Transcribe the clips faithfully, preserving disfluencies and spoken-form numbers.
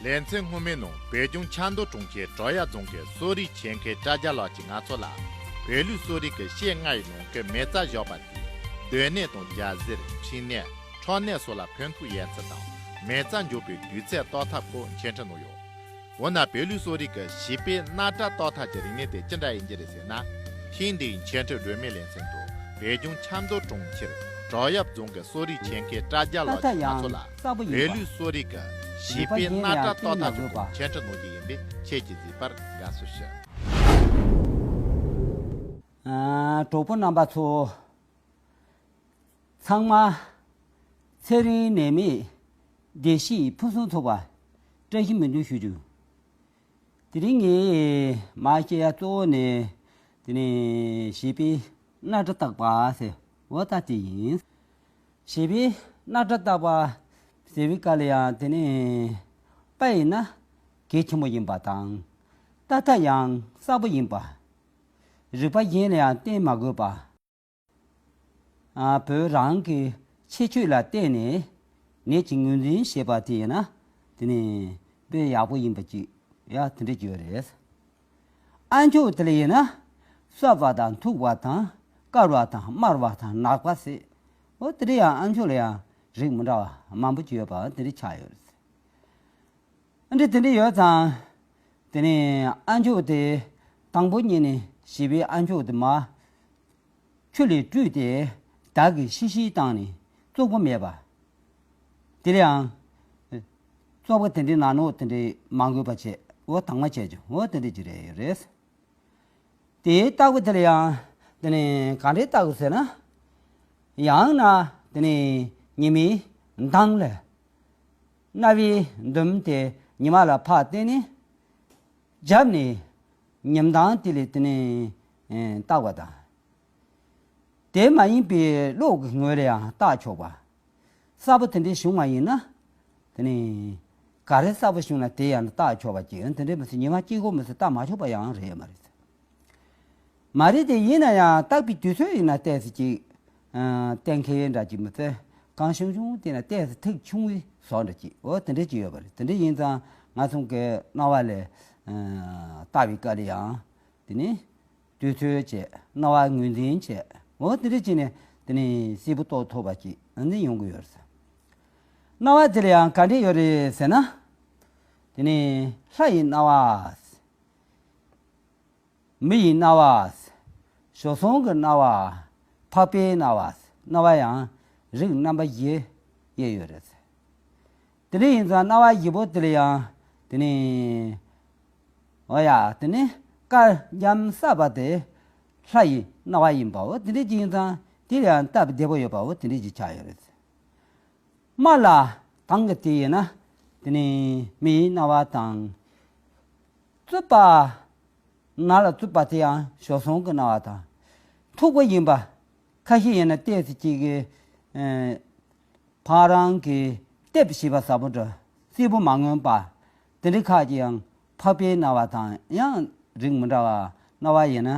ལེ་ཚན་སྔོན་མའི་ནང་བོད་ལྗོངས་ཆབ་མདོ་གྲོང་ཁྱེར་བྲག་གཡབ་རྫོང་གི་གསོ་རིག་བྱེད་མཁན་བཀྲ་རྒྱལ་ལགས་ཀྱིས་ང་ཚོ་ལ། བོད་ལུགས་གསོ་རིག་གི་ཤེལ་ལྔ་ཡི་ནང་གི་མེ་བཙའ་བཞག་པ་དེས་སྡོད་གནས་དང་རྒྱལ་ཟེར། ཕྱི་ནད། ཁྲག་ནད་སོགས་ལ་ཕན་ཐོགས་ཡོད་ཚུལ་དང་། མེ་བཙའ་འཇོག་པའི་དུས་ཚོད་བརྟག་ཐབས་སྐོར་འཆད་ཁྲིད་གནང་ཡོད། འོ་ན་བོད་ལུགས་གསོ་རིག་གི་བྱིས་པའི་རྣག་ཁྲག་བརྟག་ཐབས་ཀྱི་རིག་གནས་དེ་ཅི་འདྲ་ཡིན་གྱི་རེད་ཟེར་ན། ཐེངས་འདིའི་འཆད་ཁྲིད་སྒྲོན་མེའི་ལེ་ཚན་དུ་བོད་ལྗོངས་ཆབ་མདོ་གྲོང་ཁྱེར་བྲག་གཡབ་རྫོང་གི་གསོ་རིག་བྱེད་མཁན་བཀྲ་རྒྱལ་ལགས་ཀྱིས་ང་ཚོ་ལ་བོད་ལུགས་གསོ་རིག་གི་བྱིས་པའི་རྣག་ཁྲག་བརྟག་ཐབས་ཀྱི་སྐོར་འཆད་ཁྲིད་གནང་རྒྱུ་ཡིན་པས་ཁྱེད་ཀྱིས་གཟིགས་པར་དགའ་བསུ་ཞུ། ཨ། གྲོགས་པོ་རྣམ་པ་ཚོ། ཚང་མ་ཚེ་རིང་ནད་མེད་བདེ་སྐྱིད་ཕུན་སུམ་ཚོགས་པ་བཀྲ་ཤིས་སྨོན་འདུན་ཞུ་རྒྱུ། དེ་རིང་ངས་མར་བཤད་ཡ་གཙོ་བོ་ནི་དེ་ནི་བྱིས་པའི་རྣག་ཁྲག་བརྟག་པ་ཟེར་བ་ད་དེ་ཡིན། བྱིས་པའི་རྣག་ཁྲག་བརྟག་པ་ཟེར་བའི་སྐབས་ལ་ཡང་དེ་ནི་དཔེ་ཡིན་ན་གལ་ཆེན་པོ་ཡིན་པ་དང་། བརྟག་ཐབས་ཡང་གསལ་པོ་ཡིན་པ། རིག་པ་གཞན་ལ་ཡང་བརྟེན་མ་དགོས་པ། ཨ། བོད་རང་གི་ཁྱད་ཆོས་ལ་བརྟེན་ནས་ནད་ཀྱི་ངོས་འཛིན་བྱེད་པ་དེ་ཡིན་ན་དེ་ནི་དཔེ་ཡག་པོ་ཡིན་པ་ཅིག་ཡ་དེ་འདྲ་ཅིག་ཡོད་རེད། ཨ་མཆོག་དེ་ལ་ཡིན་ན་གསོད་པ་དང་འཐུ་བ་དང་དཀར་བ་དང་དམར་བ་དང་ནག་པ་ཟེར། འོ་དེ་འདྲ་ཡང་ཨ་མཆོག་ལ་ཡང་རིགས་མི་འདྲ་བ་མང་པོ་ཅིག་ཡོད་པ་དེ་འདྲ་ཆགས་ཡོད་རེད། ཨ་འདྲ་དེ་འདྲ་ཡོད་ཙང་། དེ་ནས་ཨ་མཆོག་དེ་དང་པོ་ཉིད་ནས་བྱིས་པའི་ཨ་མཆོག་དེ་མར་ཆུ་ལས་བཀྲུས་ཏེ་དར་གྱིས་ཤིག་ཤིག་བཏང་ནས་བཙོག་པ་མེད་པ། དེ་ལ་ཡང་བཙོག་པ་དེ་འདྲའི་ནག་ནོག་དེ་འདྲའི་མ་དགོས་པ་བྱས། འོ་དྭངས་མ་བྱས་ཀྱང་འོ་དེ་འདྲ་ཅིག་རེད་ཡོད་རེད། དེའི་བརྟག་པ་དེ་ལ་ཡང་དེ་ནས་ག་འདྲའི་བརྟག་དགོས་ཟེར་ན། ཡང་ན་དེ་ནས་ཉི་མའི་མདངས་ལ། རྣ་བའི་མདུང་དེ་ཉི་མ་ལ་ཕར་བསྟན་ནས། རྒྱབ་ནས་ཉི་མ་མདངས་དེ་ལ་དེ་ནས་བརྟག་པ་དང་། དེ་མ་ཡིན་པའི་གློག་གི་ངོས་ལ་ཡང་བརྟག་ཆོག་པ། གསལ་པོ་དེ་འདྲའི་བྱུང་བ་ཡིན་ན། དེ་ནས་ག་རེ་གསལ་པོ་བྱུང་ན་དེ་ཡང་བརྟག་ཆོག་པ་ཅིག་དེ་འདྲའི་མི་སྲིད་ཉི་མ་གཅིག་པོ་མི་སྲིད་བརྟག་མ་ཆོག་པ་ཡང་རེད་མ་རེད། མ་རེད་དེ་ཡིན་ན་ཡང་བརྟག་པའི་དུས་ཚོད་ཡིན་ན་ཏོག་ཙམ་ཅིག་ཨ། གཏན་འཁེལ་འདྲ་ཅིག་མི་ཚེ་གང་བྱུང་བྱུང་དེ་ན་ཏོག་ཙམ་ཐིག་ཆུང་བའི་བཟོ་འདྲ་ཅིག་འོ་དེ་འདྲ་ཅིག་ཡོད་པ་རེད། དེ་འདྲ་ཡིན་ཙང་ང་ཚོ་གི་རྣ་བ་ལ་ཨ། བལྟ་བའི་སྐབས་ལ་ཡང་དེ་ནི་དུས་ཚོད་བྱས། རྣ་བ་ངོས་འཛིན་བྱས། འོ་དེ་འདྲ་ཅིག་ནས་དེ་ནི་གསལ་པོ་རྟོགས་ཐུབ་པ་ཅིག་ཨ་ནི་ཡོང་གི་ཡོད་རེད། རྣ་བ་དེ་ལ་ཡང་ག་འདྲ་ཡོད་རེད་ཟེར་ན། དེ་ནི་ལྷ་ཡི་རྣ་བ། མི་ཡི་རྣ་བ། བྱོལ་སོང་གི་རྣ་བ། འཕགས་པའི་རྣ་བ། རྣ་བ་ཡང་རིགས་རྣམ་པ་བཞི་དབྱེ་ཡོད་རེད། དེ་འདྲ་ཡིན་ཙང་རྣ་བ་བཞི་པོ་དེ་ལ་ཡང་དེ་ནི། འོ་ཡ། དེ་ནི་དཀར་འཇམ་སྲབ་པ་དེ་ལྷ་ཡི་རྣ་བ་ཡིན་པའོ། དེ་འདྲ་ཅིག་ཡིན་ཙང་དེ་ལ་ཡང་སྟབས་བདེ་པོ་ཡོད་པའོ། དེ་འདྲ་ཅིག་ཆགས་ཡོད་རེད། དམར་ལ་དྭངས་ཀྱི་དེ་ཡིན་ན་དེ་ནི་མིའི་རྣ་བ་དང་། རྩུབ་པ། ནག་ལ་རྩུབ་པ་དེ་ཡང་བྱོལ་སོང་གི་རྣ་བ་དང་། མཐུག་པོ་ཡིན་པ། ཁ་ཤས་ཡིན་ན་ཏོག་ཙམ་ཅིག་གི་ཨ། ཕ་རང་གི་ལྟེབ་ཞེས་པ་ཟབ་པོ་འདྲ། གསལ་པོ་མ་མངོན་པ། དེ་འདྲ་ཁག་ཅིག་ཡང་འཕགས་པའི་རྣ་བ་དང་ཡང་རིགས་མི་འདྲ་བ། རྣ་བ་ཡིན་ན་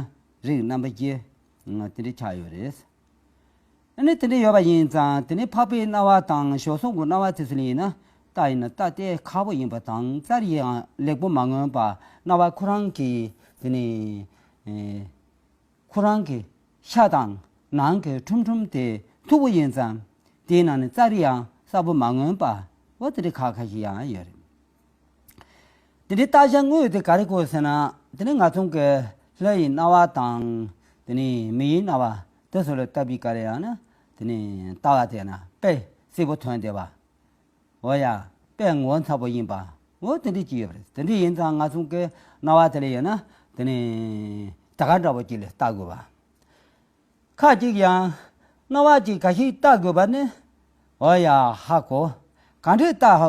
རིགས་རྣམ་པ་བརྒྱད་དེ་འདྲ་ཆགས་ཡོད་རེད། ཨ་ནི་དེ་འདྲ་ཡོད་པ་ཡིན་ཙང་དེ་ནི་འཕགས་པའི་རྣ་བ་དང་བྱོལ་སོང་གི་རྣ་བ་དེ་ཚོ་ལ་ཡིན་ན་རྟགས་ཡིན་ན་རྟགས་དེ་ཁག་པོ་ཡིན་པ་དང་རྩ་རེ་ཡང་ལེགས་པོ་མ་མངོན་པ། རྣ་བ་ཁོ་རང་གི་དེ་ནི་ཨེ། ཁོ་རང་གི་ཤ་དང་ནང་གི་ཁྲོམ་ཁྲོམ་དེ་མཐུག་པོ་ཡིན་ཙང་དེའི་ནང་ནས་རྩ་རེ་ཡང་གསལ་པོ་མ་མངོན་པ། འོ་དེ་འདྲ་ཁག་ཁ་ཤས་ཡང་ཡོད་རེད། དེ་འདྲའི་བརྟག་བྱ་དངོས་དེ་ག་རེ་དགོས་ཟེར་ན། དེ་ནི་ང་ཚོ་གི་ལྷ་ཡི་རྣ་བ་དང་དེ་ནི་མི་ཡི་རྣ་བ་དེ་ཚོ་ལ་བལྟ་བའི་སྐབས་ལ་ཡང་ན་དེ་ནི་བལྟ་བ་དེ་ན་དཔེ་གསལ་པོ་ཐོན་བསྡད་པ། འོ་ཡ། དཔེ་ངོ་མཚར་པོ་ཡིན་པ། འོ་དེ་འདྲ་ཅིག་ཡོད་པ་རེད། དེ་འདྲ་ཡིན་ཙང་ང་ཚོ་གི་རྣ་བ་དེ་ལ་ཡོད་ན་དེ་ནི་ད་ག་འདྲ་པོ་ཅིག་ལ་བལྟ་དགོས་པ། ཁ་ཅིག་ཡང་རྣ་བ་ཅིག་ག་ཞིག་བལྟ་དགོས་པ་ནི། འོ་ཡ་ཧ་གོ། ག་འདྲས་བལྟ་ཧ་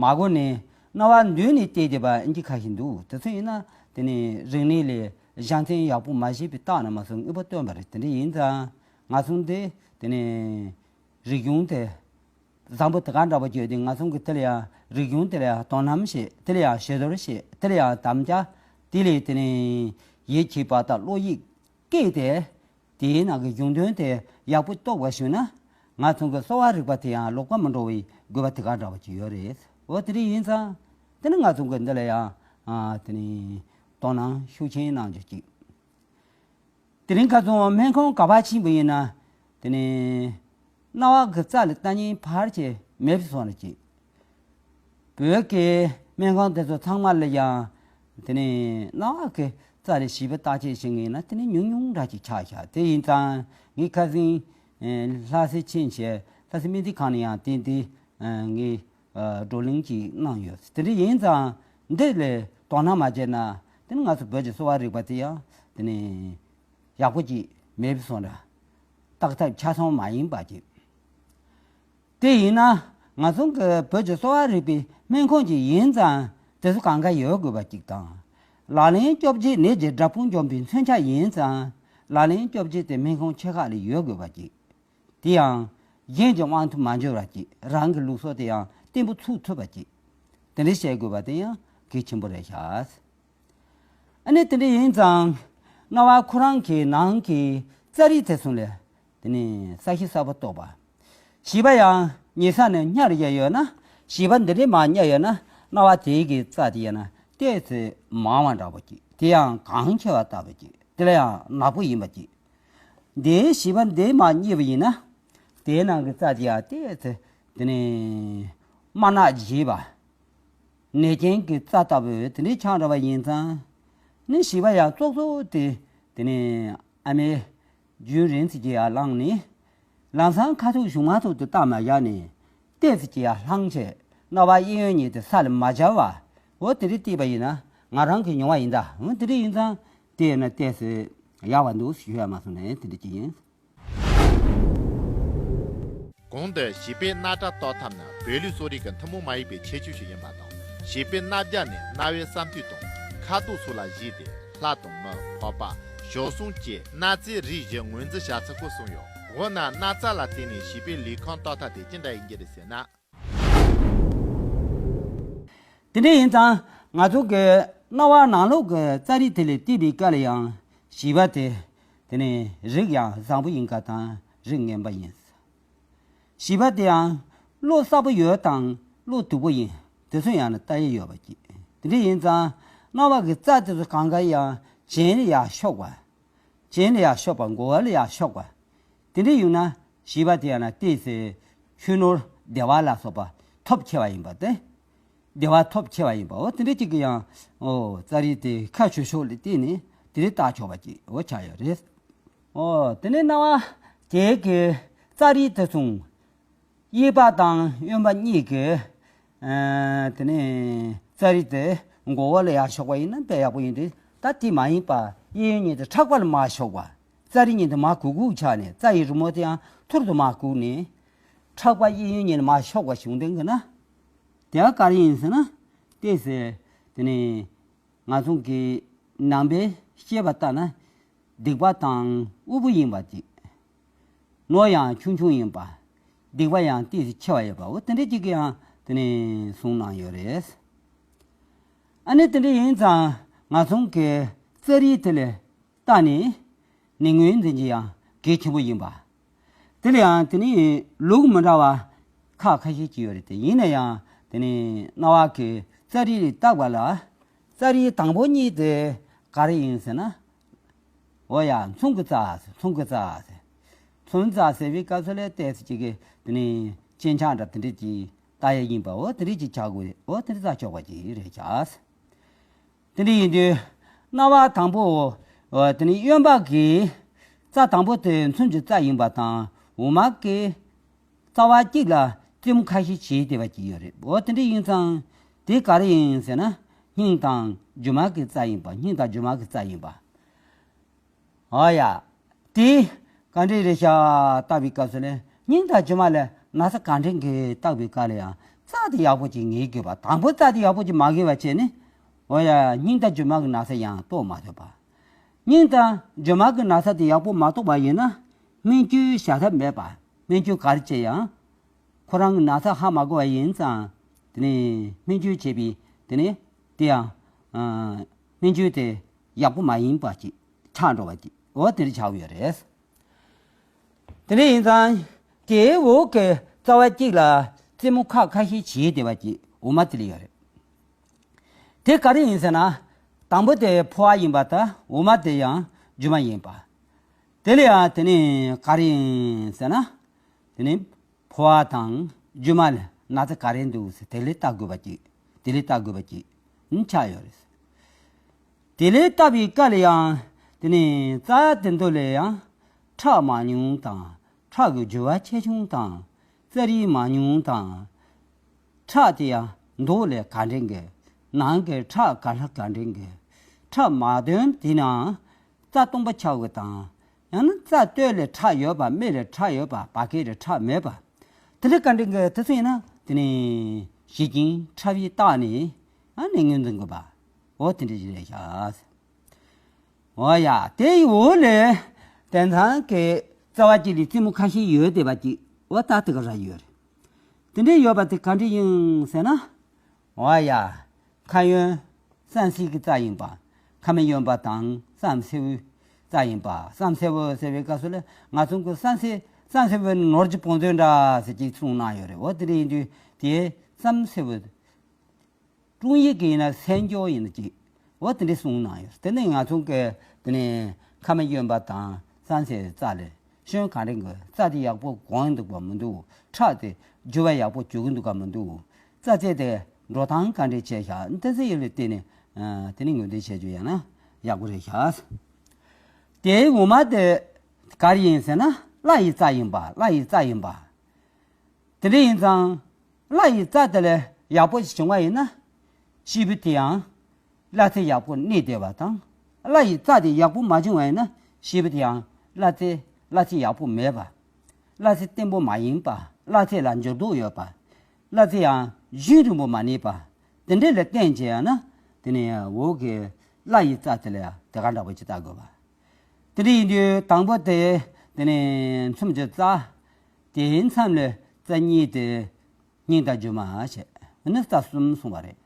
མ་གོ་ནས་རྣ་བ་མདུན་ནས་བལྟས་བསྡད་པ་ཨིན་ཅི་ཁ་ཞིག་འདུག་དེ་ཚོ་ཡིན་ན་དེ་ནི་རིག་གནས་ལས་གཞན་ཕན་ཡག་པོ་མ་ཤེས་པའི་རྟགས་རྣམས་སུ་དངོས་པོ་སྟོན་པ་རེད། དེ་འདྲ་ཡིན་ཙང་ང་ཚོ་འདི་དེ་ནི་རིག་གཞུང་དེ། བཟང་པོ་དེ་ག་འདྲ་པོ་བརྗོད་དེ་ང་ཚོ་གི་དེ་ལ་ཡང་རིག་གཞུང་དེ་ལ་ཡང་དོ་སྣང་བྱེད། དེ་ལ་ཡང་ཞེ་དོར་བྱེད། དེ་ལ་ཡང་དམ་བཅའ། དེ་ལས་དེ་ནས་ཡིད་ཆེས་པ་དང་བློ་ཡིད་བསྐྱེད་དེ། དེའི་ནང་གི་གཞུང་དོན་དེ་ཡག་པོ་རྟོགས་པ་བྱུང་ན་ང་ཚོ་གི་གསོ་བ་རིག་པ་དེ་ཡང་ལོག་པ་མི་འགྲོ་བའི་དགོས་པ་དེ་ག་འདྲ་པོ་ཅིག་ཡོད་རེད། འོ་དེ་འདྲ་ཡིན་ཙང་། དེ་ནི་ང་ཚོ་གི་འདི་ལ་ཡང་ཨ་དེ་ནི་དོ་སྣང་ཤུགས་ཆེན་གནང་རྒྱུ་གཅིག་དེ་རིང་ཁ་སང་སྨན་ཁང་ག་པར་ཕྱིན་པ་ཡིན་ན་དེ་ནི་རྣ་བ་གི་རྩ་ལ་ལྟ་མཁན་ཕལ་ཆེར་མེད་པ་སོང་རེད་གཅིག་བོད་ཀྱི་སྨན་ཁང་དེ་ཚོ་ཚང་མ་ལ་ཡང་དེ་ནི་རྣ་བ་གི་རྩ་ལ་བྱིས་པ་བརྟག་དཔྱད་བྱེད་མཁན་ཡིན་ན་དེ་ནི་ཉུང་ཉུང་འདྲ་ཅིག་ཆགས་ཤག་དེ་ཡིན་ཙང་ངས་ཁ་སང་ལྷ་སའི་ཆེད་བྱས་ལྷ་སའི་སྨན་རྩིས་ཁང་ནས་ཡང་དེ་འདི་ངས་བགྲོ་གླེང་ཅིག་གནང་ཡོད། དེ་འདྲ་ཡིན་ཙང་འདི་ལ་དོ་སྣང་མ་བྱས་ན་དེ་ནི་ང་ཚོ་བོད་ཀྱི་གསོ་བ་རིག་པ་དེ་ཡང་དེ་ནི་ཡག་པོ་ཅིག་མེད་པ་སོང་འདྲ། བརྟག་ཐབས་ཆ་ཚང་མ་ཡིན་པ་ཅིག་དེ་ཡིན་ན་ང་ཚོ་གི་བོད་ཀྱི་གསོ་བ་རིག་པའི་སྨན་ཁང་ཅིག་ཡིན་ཙང་དེ་ཚོ་གང་ག་ཡོད་དགོས་པ་ཅིག་དང་། ལག་ལེན་བཅོ་བརྒྱད་ནད་ཀྱི་དགྲ་དཔུང་འཇོམས་པའི་མཚོན་ཆ་ཡིན་ཙང་ལག་ལེན་བཅོ་བརྒྱད་དེ་སྨན་ཁང་ཆེ་ཁག་ལ་ཡོད་དགོས་པ་ཅིག་དེ་ཡང་གཞན་གྱི་དབང་དུ་མ་འགྱུར་བ་ཅིག་རང་གི་ལུགས་སྲོལ་དེ་ཡང་བརྟན་པོ་ཚུགས་ཐུབ་པ་ཅིག་དེ་འདྲ་བྱེད་དགོས་པ་དེ་ཡང་གལ་ཆེན་པོ་རེད་ཤག་ཨ་ནི་དེ་འདྲ་ཡིན་ཙང་རྣ་བ་ཁོ་རང་གི་ནང་གི་རྩ་རིགས་དེ་ཚོ་ལ་དེ་ནི་གསལ་ཞིང་གསལ་པོ་རྟོགས་པ། བྱིས་པ་ཡང་ཉལ་ས་ནས་ཉལ་ཡ་ཡོད་ན་བྱིས་པ་འདི་འདྲའི་མར་ཉལ་ཡོད་ན་རྣ་བ་དེའི་གི་རྩ་དེ་ཡིན་ན་ཏོག་ཙམ་མང་བ་འདྲ་པོ་ཅིག་དེ་ཡང་གང་ཆེ་བ་ལྟ་བུ་ཅིག་དེ་ལ་ཡང་ནག་པོ་ཡིན་པ་ཅིག་དེའི་བྱིས་པ་འདི་མར་གཉིད་པ་ཡིན་ན་དེའི་ནང་གི་རྩ་དེ་ཡང་ཏོག་ཙམ་དེ་ནི་དམར་ནག་བྱེད་པ། ནད་ཅན་གྱི་རྩ་ལྟ་བུ་དེ་འདྲའི་ཆགས་འགྲོ་བ་ཡིན་ཙང་། ནི་བྱིས་པ་ཡང་ཙོག་ཙོག་དེ་དེ་ནི་ཨ་མའི་རྒྱུན་རིང་ཙམ་གྱི་ཡར་ལངས་ནས། ལམ་སང་ཁ་ཐུག་གཞུག་མ་ཐུག་ཏུ་བལྟ་མ་བཞག་ནས་ཏོག་ཙམ་གྱི་ཡར་ལྷང་བྱས་རྣ་བ་གཡས་གཡོན་གཉིས་དེ་ས་ལ་མ་སྦྱར་བ། འོ་དེ་འདྲའི་བལྟས་པ་ཡིན་ན་ང་རང་གི་མྱོང་བ་ཡིན་ད། འོ་དེ་འདྲ་ཡིན་ཙང་དེ་ཡིན་ན་ཏོག་ཙམ་ཡག་པ་འདུག་ཞུ་ཡ་མ་སོང་ནས་དེ་འདྲ་ཅིག་ཡིན། གོང་དུ་བྱིས་པའི་རྣ་སྒྲ་རྟོགས་ཐབས་ནི་བོད་ལུགས་གསོ་རིག་གི་ཐུན་མོང་མ་ཡིན་པའི་ཁྱད་ཆོས་ཤིག་ཡིན་པ་དང་། བྱིས་པའི་རྣ་རྒྱ་ནི་རྣ་བའི་བསམ་མཐུན་དང་ཁ་དོག་སོགས་ལ་གཞིགས་ཏེ་ལྷ་དང་མི་འཕགས་པ་ཞོ་གསུམ་བཅས་རྣ་རྩེའི་རིགས་བཞི་ངོས་འཛིན་བྱ་ཚུལ་སྐོར་གསུངས་ཡོད། འོ་ན་རྣ་རྩ་ལ་བརྟེན་ནས་བྱིས་པའི་ལུས་ཁམས་རྟོགས་ཐབས་དེ་ཅི་འདྲ་ཡིན་གྱི་རེད་ཟེར་ན། དེ་འདྲ་ཡིན་ཙང་ང་ཚོ་གི་རྣ་བ་ནང་ལོགས་ཀྱི་རྩ་རིགས་དེ་ལ་བལྟས་པའི་སྐབས་ལ་ཡང་བྱིས་པ་དེ་དེ་ནི་རིགས་ཡང་བཟང་པོ་ཡིན་ག་དང་རིགས་ངན་པ་ཡིན། བྱིས་པ་དེ་ཡང་བློ་གསར་པོ་ཡོད་དང་བློ་སྡུག་པོ་ཡིན་དེ་ཚོ་ཡང་ན་ལྟ་ཡི་ཡོད་པ་ཅིག་དེ་འདྲ་ཡིན་ཙང་རྣ་བ་གི་རྩ་དེ་ཚོ་གང་ག་ཡང་གཞན་ལ་ཡང་ཕྱོགས་པ། གཞན་ལ་ཡང་ཕྱོགས་པ་མགོ་བོ་ལ་ཡང་ཕྱོགས་པ། དེ་འདྲ་ཡོད་ན་བྱིས་པ་དེ་ཡང་ན་ཏོག་ཙམ་ཆོས་ནོར་བདེ་བ་ལ་སོགས་པ་ཐོབ་ཆེ་བ་ཡིན་པ་སྟེ། བདེ་བ་ཐོབ་ཆེ་བ་ཡིན་པ་འོ་དེ་འདྲ་ཅིག་གི་ཡང་འོ་རྩ་རིགས་དེ་ཁ་ཆོས་ཕྱོགས་ལ་བལྟས་ནས་དེ་འདྲ་བལྟ་ཆོག་པ་ཅིག་འོ་ཆགས་ཡོད་རེད། འོ་དེ་ནས་རྣ་བ་དེ་གི་རྩ་རིགས་དེ་ཚོ། གཡས་པ་དང་གཡོན་པ་གཉིས་ཀྱི། ཨ་དེ་ནས་རྩ་རིགས་དེ་མགོ་བོ་ལ་ཡར་ཕྱོགས་པ་ཡིན་ན་དཔེ་ཡག་པོ་ཡིན་དུས་ད་དེ་མ་ཡིན་པ་གཡས་གཡོན་གཉིས་དེ་ཕྲག་པ་ལ་མར་ཕྱོགས་པ། རྩ་རིགས་གཉིས་དེ་མར་གུག་གུག་ཆགས་ནས་རྩ་ཡི་རི་མོ་དེ་ཡང་ཐུར་དུ་མར་གུག་ནས་ཕྲག་པ་གཡས་གཡོན་གཉིས་ལ་མར་ཕྱོགས་པ་བྱུང་དེ་གི་ན། དེ་ཡང་ག་རེ་ཡིན་ཟེར་ན། ཏོག་ཙམ་དེ་ནས། ང་ཚོ་གི་ནང་པའི་བཤད་པ་ལྟར་ན་སྡིག་པ་དང་དབུལ་པོ་ཡིན་པ་ཅིག་ནོར་ཡང་ཆུང་ཆུང་ཡིན་པ། སྡིག་པ་ཡང་ཏོག་ཙམ་ཆེ་བ་ཡོད་པ་འོ་དེ་འདྲ་ཅིག་གི་ཡང་དེ་ནས་གསུངས་གནང་ཡོད་རེད། ཨ་ནི་དེ་འདྲ་ཡིན་ཙང་ང་ཚོ་གི་རྩ་རིགས་དེ་ལས། ལྟ་ནས་ནི་ངོས་འཛིན་གྱི་ཡང་གལ་ཆེན་པོ་ཡིན་པ། དེ་ལ་ཡང་དེ་ནི་ལུགས་མི་འདྲ་བ་ཁག་ཁ་ཤས་ཅིག་ཡོད་རེད་དེ་ཡིན་ན་ཡང་དེ་ནི་རྣ་བ་གི་རྩ་རིགས་ལ་བརྟག་པ་ལ་རྩ་རིགས་དང་པོ་གཉིས་དེ་ག་རེ་ཡིན་ཟེར་ན། འོ་ཡ་མཚུངས་ཀྱི་རྩ་ཟེར་མཚུངས་ཀྱི་རྩ་ཟེར། མཚུངས་རྩ་ཟེར་བའི་སྐབས་སུ་ལས་ཏོག་ཙམ་ཅིག་གི་དེ་ནི་སྤྱན་ཆང་འདྲ་དེ་འདྲ་ཅིག་ལྟ་ཡ་ཡིན་པ་འོ་དེ་འདྲ་ཅིག་བྱ་དགོས་རེད་འོ་དེ་འདྲ་རྩ་ཆོག་པ་ཅིག་རེད་བྱ། དེ་འདྲ་ཡིན་དུས། རྣ་བ་དང་པོ། དེ་ནི་གཡོན་པ་གི། རྩ་དང་པོ་དེ་མཚོན་གྱི་རྩ་ཡིན་པ་དང་འོག་མ་གི། རྩ་བ་གཅིག་ལ་རྩེ་མོ་ཁ་ཤས་བྱས་བསྡད་པ་ཅིག་ཡོད་རེད་འོ་དེ་འདྲ་ཡིན་ཙང་། དེ་ག་རེ་ཡིན་ཟེར་ན། སྙིང་དང་རྒྱུ་མ་གི་རྩ་ཡིན་པ་སྙིང་དང་རྒྱུ་མ་གི་རྩ་ཡིན་པ། ཨོ་ཡ། དེ། ག་འདྲས་རེད་ཤག་བརྟག་པའི་སྐབས་སུ་ནི་སྙིང་དང་རྒྱུ་མ་ལ་ན་ཚ་ག་འདྲས་འགས་བརྟག་པའི་སྐབས་ལ་ཡང་རྩ་དེ་ཡག་པོ་ཅིག་ངེས་དགོས་པ་དང་པོ་རྩ་དེ་ཡག་པོ་ཅིག་མ་དགོས་པ་བྱས་ནས། ཨོ་ཡ་སྙིང་དང་རྒྱུ་མ་གི་ན་ཚ་ཡང་རྟོགས་མ་ཐུབ་པ། སྙིང་དང་རྒྱུ་མ་གི་ན་ཚ་དེ་ཡག་པོ་མ་རྟོགས་པ་ཡིན་ན་སྨན་བཅོས་བྱ་ཐབས་མེད་པ་སྨན་བཅོས་ག་རེ་བྱས་ཡང་། ཁོ་རང་གི་ན་ཚ་ཧ་མ་གོ་བ་ཡིན་ཙང་། དེ་ནས་སྨན་བཅོས་བྱས་པའི་དེ་ནས་དེ་ཡང་། སྨན་བཅོས་དེ་ཡག་པོ་མ་ཡིན་པ་ཅིག་ཆགས་འགྲོ་བ་ཅིག་འོ་དེ་འདྲ་ཆགས་ཀྱི་ཡོད་རེད། དེ་འདྲ་ཡིན་ཙང་། དེའི་འོག་གི་རྩ་བ་གཅིག་ལ་རྩེ་མོ་ཁག་ཁ་ཤས་བྱས་བསྡད་པ་ཅིག་འོ་མ་དེ་ལ་ཡོད་རེད། དེ་ག་རེ་ཡིན་ཟེར་ན། དང་པོ་དེ་ཕོ་བ་ཡིན་པ་དང་འོག་མ་དེ་ཡང་རྒྱུ་མ་ཡིན་པ། དེ་ལ་ཡང་དེ་ནི་ག་རེ་ཡིན་ཟེར་ན། དེ་ནི་ཕོ་བ་དང་རྒྱུ་མ་ལ་ན་ཚ་ག་རེ་འདུག་ཟེར་དེ་ལས་བལྟ་དགོས་པ་ཅིག་དེ་ལས་བལྟ་དགོས་པ་ཅིག་ཆགས་ཡོད་རེད། དེ་ལས་བལྟ་བའི་སྐབས་ལ་ཡང་དེ་ནི་རྩ་དེ་ཚོ་ལ་ཡང་ཁྲག་མང་ཉུང་དང་ཁྲག་གི་རྒྱུ་བ་ཆེ་ཆུང་དང་རྩ་རིགས་མང་ཉུང་དང་། ཁྲག་དེ་ཡང་མདོག་ལས་ག་འདྲ་གི། ནང་གི་ཁྲག་ག་ལ་ག་འདྲ་གི། ཁྲག་མ་དོན་དེ་ནང་རྩ་སྟོང་པ་ཆགས་པ་དང་། ཡང་ན་རྩ་སྟོད་ལ་ཁྲག་ཡོད་པ། སྨད་ལ་ཁྲག་ཡོད་པ། བ་གའི་ལ་ཁྲག་མེད་པ། དེ་ལ་ག་འདྲ་གི་དེ་ཚོ་ཡིན་ན་དེ་ནི་ཞི་རྐྱེན་ཕྲ་བའི་རྟགས་ནི་ཨ་ནི་ངོས་འཛིན་དགོས་པ། འོ་དེ་འདྲ་ཞིག་རེད་ཤག་འོ་ཡ། དེ་ཡི་འོག་ལས་དེང་སང་གི་རྩ་བ་གཅིག་ལ་རྩེ་མོ་ཁ་ཤས་ཡོད་བསྡད་པ་གཅིག་འོ་ད་དེ་ག་ར་ཡོད་རེད། དེ་འདྲའི་ཡོད་པ་དེ་ག་འདྲ་ཡིན་ཟེར་ན། འོ་ཡ། ཁ་གཡོན་བསམ་སེལ་གྱི་རྩ་ཡིན་པ། ཁ་མ་གཡོན་པ་དང་བསམ་སེལ་བའི་རྩ་ཡིན་པ། བསམ་སེལ་བ་ཟེར་བའི་སྐབས་སུ་ལ་ང་ཚོ་གི་བསམ་སེལ་བསམ་སེལ་བའི་ནོར་གྱི་བང་མཛོད་འདྲ་ཟེར་གྱི་གསུངས་གནང་ཡོད་རེད། འོ་དེ་འདྲ་ཡིན་དུས་དེའི་བསམ་སེལ་བ། དྲུང་ཡིག་གི་ཡིན་ན་སེམས་སྐྱོ་ཡིན་ན་ཅིག་འོ་དེ་འདྲ་གསུངས་གནང་ཡོད། དེ་ནས་ང་ཚོ་གི་དེ་ནས་ཁ་མ་གཡོན་པ་དང་བསམ་སེལ་རྩ་ལས་གཞན་ག་འདྲ་གི་རྩ་དེ་ཡག་པོ་གོན་འདུག་ག་མི་འདུག་ཁྲག་དེ་རྒྱུ་བ་ཡག་པོ་རྒྱུ་གི་འདུག་ག་མི་འདུག་རྩ་རྩེ་དེ་འགྲོ་སྟངས་ག་འདྲ་བྱས་ཤག་དེ་ཚོ་ཡོད་ལ་བལྟས་ནས་དེ་ནས་ངོས་འཛིན་བྱས་རྒྱུ་ཡང་ན་ཡག་པོ་རེད་ཤག་དེའི་འོག་མ་དེ་ག་རེ་ཡིན་ཟེར་ན་བརླ་ཡི་རྩ་ཡིན་པ། བརླ་ཡི་རྩ་ཡིན་པ། དེ་འདྲ་ཡིན་ཙང་། བརླ་ཡི་རྩ་དེ་ལས་ཡག་པོ་ཞིག་བྱུང་བ་ཡིན་ན། སྐྱེས་བུ་དེ་ཡང་བརླ་རྩ་ཡག་པོ་གནས་བསྡད་པ་དང་། བརླ་ཡི་རྩ་དེ་ཡག་པོ་མ་བྱུང་བ་ཡིན་ན་སྐྱེས་བུ་དེ་ཡང་བརླ་རྩ་བརླ་རྩ་ཡག་པོ་མེད་པ། བརླ་རྩ་བརྟན་པོ་མ་ཡིན་པ། བརླ་རྩ་ལ་འགྱུར་ལྡོག་ཡོད་པ། བརླ་རྩ་ཡང་རྒྱུན་རིང་པོ་མ་གནས་པ། དེ་འདྲ་ལ་བརྟེན་བྱས་ཡང་ན་དེ་ནས་འོག་གི་བརླ་ཡི་རྩ་དེ་ལ་ཡང་དེ་ག་འདྲ་པོ་ཅིག་བལྟ་དགོས་པ། དེ་འདྲ་ཡིན་དུས་དང་པོ་དེ་དེ་ནས་མཚམས་ཀྱི་རྩ། དེའི་མཚམས་ལས་རྩ་གཉིས་ཏེ་སྙིང་དང་རྒྱུ་མ་བྱས་ནི་རྩ་གསུམ་གསུངས་པ་རེད།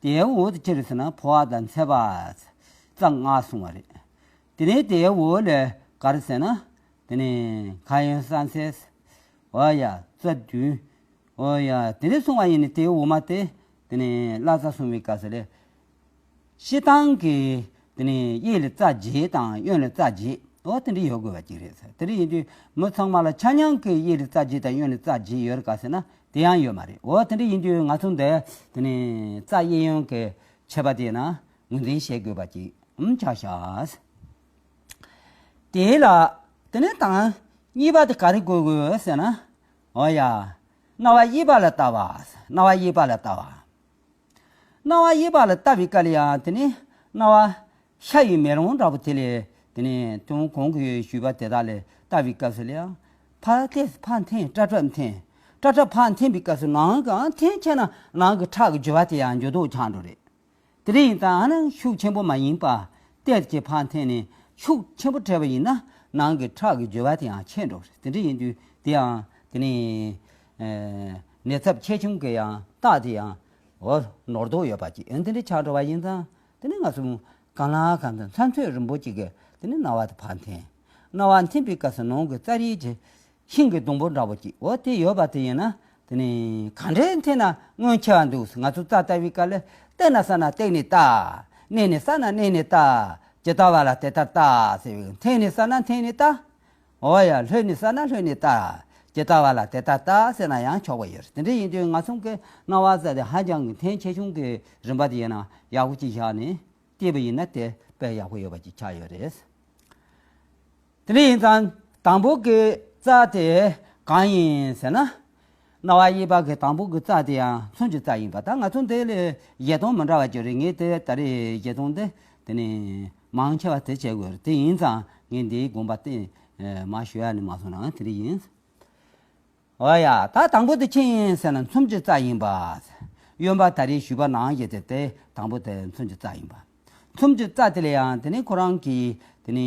དེའི་འོག་ཏུ་ཅི་རེད་ཟེར་ན་ཕོ་བ་དང་ཚད་པ་རྩ་ལྔ་གསུངས་པ་རེད། དེ་ནས་དེའི་འོག་ལས་ག་རེ་ཟེར་ན། དེ་ནས་ཁ་གཡོན་བསམ་སེལ། འོ་ཡ་རྩ་བདུན། འོ་ཡ་དེ་འདྲ་གསུངས་པ་ཡིན་ནི་དེའི་འོག་མ་དེ་དེ་ནས་བརླ་རྩ་གསུངས་པའི་སྐབས་སུ་ལས། སྤྱིར་བཏང་གི་དེ་ནས་གཡས་ལ་རྩ་བརྒྱད་དང་གཡོན་ལ་རྩ་བརྒྱད། འོ་དེ་འདྲ་ཡོད་དགོས་པ་ཅིག་རེད་ཟེར། དེ་འདྲ་ཡིན་དུས་མི་ཚང་མ་ལ་ཆ་མཉམ་གྱི་གཡས་ལ་རྩ་བརྒྱད་དང་གཡོན་ལ་རྩ་བརྒྱད་ཡོད་ག་ཟེར་ན་དེ་ཡང་ཡོད་མ་རེད། འོ་དེ་འདྲ་ཡིན་དུས་ང་ཚོ་འདི་དེ་ནས་རྩ་གཡས་གཡོན་གྱི་ཁྱད་པར་དེ་ན་ངོས་འཛིན་བྱེད་དགོས་པ་ཅིག་ཨམ་ཆགས་ཤག་དེ་ལ་དེ་ནས་དང་གཉིས་པ་དེ་ག་རེ་དགོས་དགོས་ཟེར་ན། འོ་ཡ། རྣ་བ་གཡས་པ་ལ་ལྟ་བ། རྣ་བ་གཡས་པ་ལ་ལྟ་བ། རྣ་བ་གཡས་པ་ལ་ལྟ་བའི་སྐབས་ལ་ཡང་དེ་ནི་རྣ་བ་ཤ་ཡི་མེ་ལོང་འདྲ་པོ་དེ་ལས་དེ་ནི་དོན་གོང་གི་ཞུས་པ་དེ་དག་ལས་ལྟ་བའི་སྐབས་སུ་ལ་ཡང་ཕར་ལྟས་ཕར་འཐེན་སྐྲ་ཕྲ་འཐེན། སྐྲ་ཕྲ་ཕར་འཐེན་པའི་སྐབས་སུ་ནང་གི་ཨང་འཐེན་ཆེ་ན་ནང་གི་ཁྲག་གི་རྒྱུ་བ་དེ་ཡང་འགྱུར་ལྡོག་ཆགས་འགྲོ་རེད། དེ་འདྲ་ཡིན་ཙང་ཨ་ནི་ཤུགས་ཆེན་པོ་མ་ཡིན་པ་ལྟས་ཀྱི་ཕར་འཐེན་ནས་ཤུགས་ཆེན་པོ་སྤྲད་པ་ཡིན་ན་ནང་གི་ཁྲག་གི་རྒྱུ་བ་དེ་ཡང་ཆད་འགྲོ་རེད། དེ་འདྲ་ཡིན་དུས་དེ་ཡང་དེ་ནི་ནད་ཚབས་ཆེ་ཆུང་གི་ཡང་རྟགས་དེ་ཡང་འོ་ནོར་ལྡོག་ཡོད་པ་ཅིག་ཨ་ནི་དེ་འདྲ་ཆགས་འགྲོ་བ་ཡིན་ཙང་དེ་ནི་ང་ཚོ་གང་ལ་གང་འཚམ་ཚོད་རིང་པོ་ཅིག་གི་དེ་ནི་རྣ་བ་དེ་ཕར་འཐེན། རྣ་བ་འཐེན་པའི་སྐབས་སུ་ནང་གི་རྩ་རིའི་ཆེ། ཤིང་གི་སྡོང་པོ་འདྲ་པོ་ཅིག་འོ་དེ་ཡོད་པ་དེ་ཡིན་ན་དེ་ནི་ག་འདྲའི་འཐེན་ན་སྔོན་ཆེ་བ་འདུག་ང་ཚོ་རྩ་ལྟ་བའི་སྐབས་ལ་བལྟས་ན་བལྟས་ན་བལྟས་ནས་ལྟ། གནས་ནས་བལྟས་ན་གནས་ནས་ལྟ། ཇི་ལྟ་བ་ལ་དེ་ལྟར་ལྟ་ཟེར་བའི་འཐེན་ནས་བལྟས་ན་འཐེན་ནས་ལྟ། འོ་ཡ་ལྷོད་ནས་བལྟས་ན་ལྷོད་ནས་ལྟ། ཇི་ལྟ་བ་ལ་དེ་ལྟར་ལྟ་ཟེར་ན་ཡང་ཆོག་པ་ཡོད་རེད། དེ་འདྲ་ཡིན་དུས་ང་ཚོ་གི་རྣ་བ་རྩ་དེ་ཧ་ཅང་གི་འཐེན་ཆེ་ཆུང་གི་རིམ་པ་དེ་ཡིན་ན་ཡག་པོ་ཅིག་བཞག་ནས་བལྟས་པ་ཡིན་ན་དེ་དཔེ་ཡག་པོ་ཡོད་པ་ཅིག་ཆགས་ཡོད་རེད། དེ་འདྲ་ཡིན་ཙང་དང་པོ་གི་རྩ་དེ་གང་ཡིན་ཟེར་ན། རྣ་བ་གཡས་པ་གི་དང་པོ་གི་རྩ་དེ་ཡང་མཚམས་ཀྱི་རྩ་ཡིན་པ། ད་ང་ཚོ་འདི་ལས་བཞེད་སྟངས་མི་འདྲ་བ་ཅིག་རེད། ངས་དེ་ད་རེས་བཞེད་སྟངས་དེ་དེ་ནི་མང་ཆེ་བ་དེ་བྱེད་དགོས་རེད། དེ་ཡིན་ཙང་ངས་འདིའི་དགོངས་པ་དེ་མར་ཞུ་ཡ་ནི་མ་སོང་ནའང་དེ་འདྲ་ཡིན། འོ་ཡ། ད་དང་པོ་དེ་ཅི་ཡིན་ཟེར་ན་མཚམས་ཀྱི་རྩ་ཡིན་པ། གཡོན་པ་ད་རེས་ཞུས་པ་ནང་བཞིན་དེ་དེ་དང་པོ་དེ་མཚམས་ཀྱི་རྩ་ཡིན་པ། མཚམས་ཀྱི་རྩ་དེ་ལ་ཡང་དེ་ནི་ཁོ་རང་གི་དེ་ནི་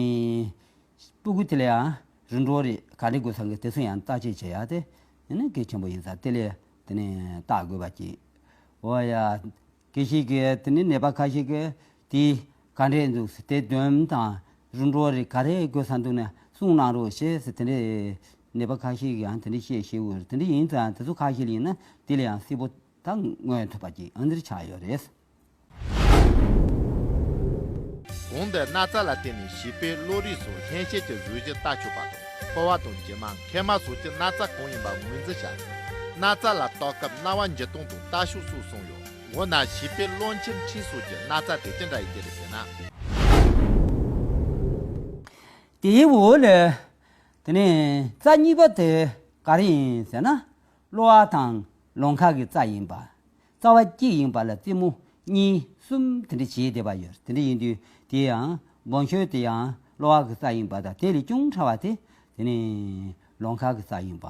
སྤུ་གུ་དེ་ལ་ཡང་རིམ་གྲོ་རེ་ག་འདྲ་དགོས་སམ་གི་དེ་ཚོ་ཡང་བརྟག་དཔྱད་བྱེད་ཡ་དེ་དེ་ནི་གལ་ཆེན་པོ་ཡིན་ཙང་དེ་ལ་དེ་ནི་བརྟག་དགོས་པ་ཅིག་འོ་ཡ། དགེ་བཤེས་ཀྱིས་དེ་ནི་ནད་པ་ཁ་ཤས་ཀྱིས་དེ་ག་འདྲས་འདུག་ཟེར་དེ་འདོན་དང་རིམ་གྲོ་རེ་ག་རེ་དགོས་ས་འདུག་ན་གསུང་གནང་རོགས་ཞེས་ཟེར་དེ་འདྲས་ནད་པ་ཁ་ཤས་ཀྱིས་ཡང་དེ་འདྲས་བཤད་ཤེས་འོས་དེ་འདྲས་ཡིན་ཙང་དེ་ཚོ་ཁ་ཤས་ལ་ཡིན་ན་དེ་ལ་ཡང་གསལ་པོ་ད་མངོན་ཐུབ་པ་ཅིག་ཨ་འདིར་ཆགས་ཡོད་རེད། གོང་དུ་ན་ཚ་ལ་བརྟེན་ནས་བྱིས་པའི་བློ་རིག་སོགས་ལྷན་སྐྱེས་ཀྱི་གཟུགས་གཞི་ལྟ་ཆོག་པ་དང་། ཕོ་བ་དང་མཇུག་མ། མཁལ་མ་སོགས་ཀྱི་ན་ཚ་གང་ཡིན་པ་ངོས་འཛིན་བྱ། ན་ཚ་ལ་བརྟག་སྐབས་རྣ་བ་འཇུ་སྟངས་དང་ལྟ་ཕྱོགས་སོགས་གསུངས་ཡོད། འོ་ན་བྱིས་པའི་གློ་མཆིན་མཁྲིས་སོགས་ཀྱི་ན་ཚ་དེ་ཅི་འདྲ་ཡིན་གྱི་རེད་ཟེར་ན། དེའི་འོག་ལ། དེ་ནས་རྩ་གཉིས་པ་དེ་ག་རེ་ཡིན་ཟེར་ན། གློ་བ་དང་ལོང་ཁ་གི་རྩ་ཡིན་པ། རྩ་བ་གཅིག་ཡིན་པ་ལ་རྩེ་མོ་གཉིས་གསུམ་དེ་འདྲ་བྱས་བསྡད་པ་ཡོད། དེ་འདྲ་ཡིན་དུས་དེ་ཡང་སྦོམ་ཤོས་དེ་ཡང་གློ་བ་གི་རྩ་ཡིན་པ་དང་། དེ་ལས་ཅུང་ཕྲ་བ་དེ་དེ་ནས་ལོང་ཁ་གི་རྩ་ཡིན་པ།